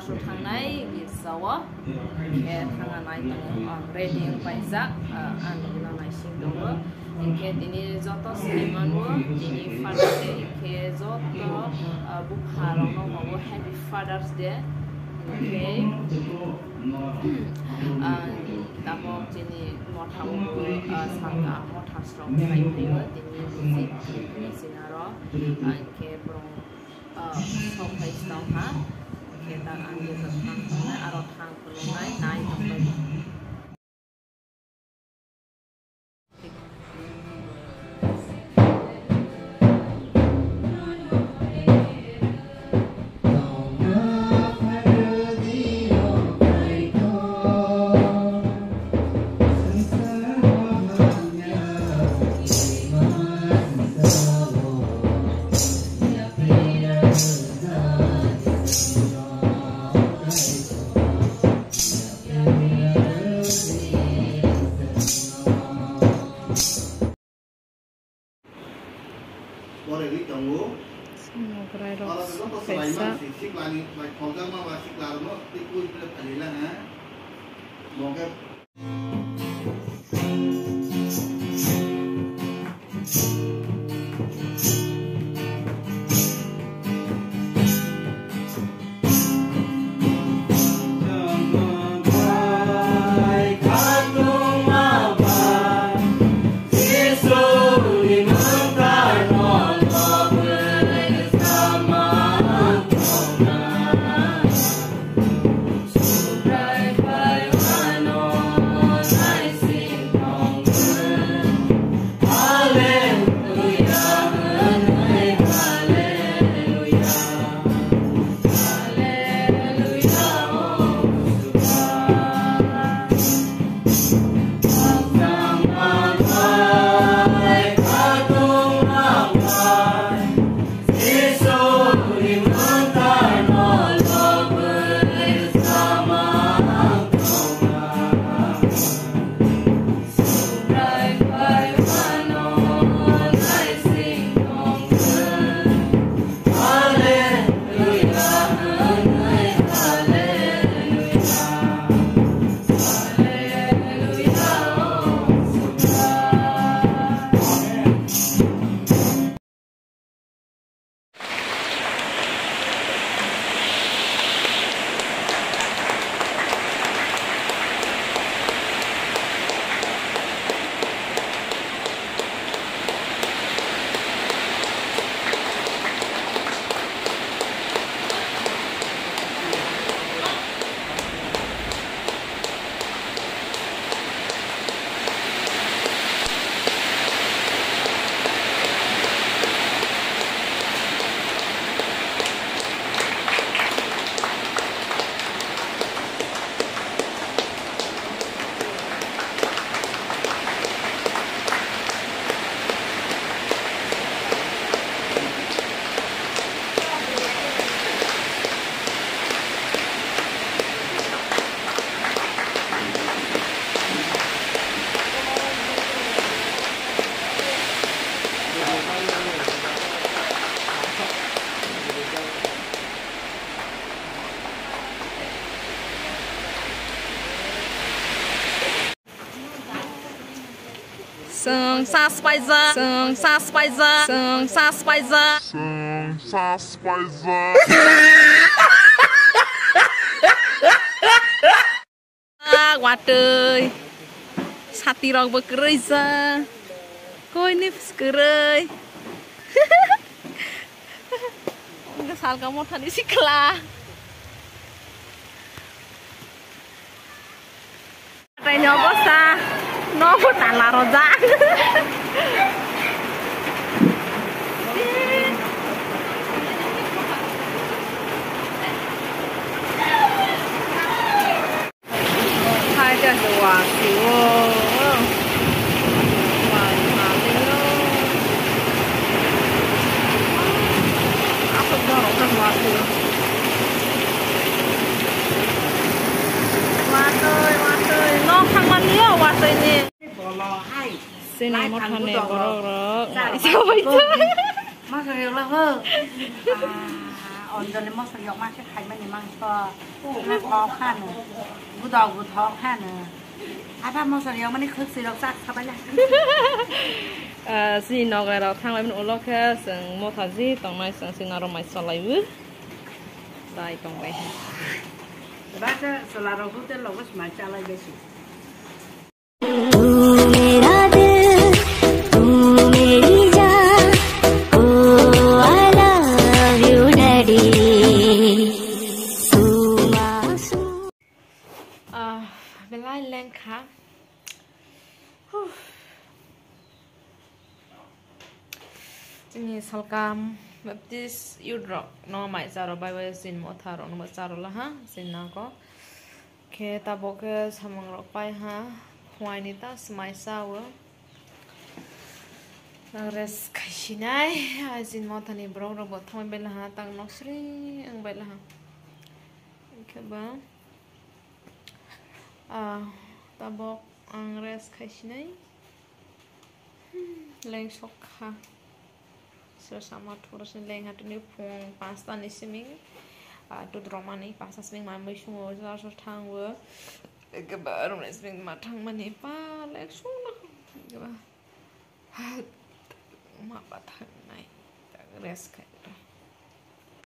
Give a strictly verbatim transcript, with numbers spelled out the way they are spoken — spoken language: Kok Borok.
Thangnai girjao, hwnkhe thangna nai tongo, ang ready wng paijak, ah, ang nini naising tongo. Hwnkhe tini joto saimanbo tini Father's Day, hwnkhe joto, ah, bupha rokno bo Happy Father's Day. Hwnkhe, ah, tabok chini motha o, ah, salka motha srok belai phaio tini, tini sinaro, ah, hwnkhe borok Ah, sok phai se tong kha. Khe tak ang je tak thang tongnai, aro thang phunuknai, nai tongbai. Borok ri tongo. Songmokrai rok kaisa. Siklani bai khojakma ba sikla rokno tei koi philip phali lang ha. Bo khe Chwng sa spai jak, chwng sa spai jak, chwng sa spai jak. Chwng sa spai jak. Ah, watwi. Sati rok bo kwrwi jak. Koi ni kwrwi. Salka mothani sikla. Tei no bosa, no bo tala rojak. Hai, ta se wa si o. Wa ma le o. Asok borok ta wa si o. Watwi, watwi. Nok thangmani o watwi ni. Chini mothani borok rok. Chai. Ma khe rwla ho. Anjali mosok yok ma khe khaimani mangso. Kok hano. Budok buthok hano. Aba mosok yok mani khwk sirok chak sabai lai. Ah, si nogai rok thang lai mani ulo khe chwng motha ji tongnai chwng si naro mai cholai u. Dai tong bai. Bata solarok hotel logo smai chalai besi. तू मेरा दिल, तू मेरी जान, ओ I love you daddy। तू मासूम। Ah, belai lengkha. Huh. Chini salkam Baptist youth rok no mai charo bai bai sin motha rok no charo la ha sin nako. Khe tabok khe samung rok pai ha, phuaini ta smai cha o. Nang rest khai sinai, ai sin motha ni borok rok bo thangbai bela ha, tang nok sri ang bai la ha. Khe ba, ah, tabok ang rest khai sinai. Leng sok kha. Sir sama thura sin leng ha tini phung pasta ni siming. Ah, tu drama ni pasta siming ma mui sungo jar sar thang o. Eke ba room ni siming ma thang mani pa leng sung na. Eke ba. Ma pa thang nai. Rest khai.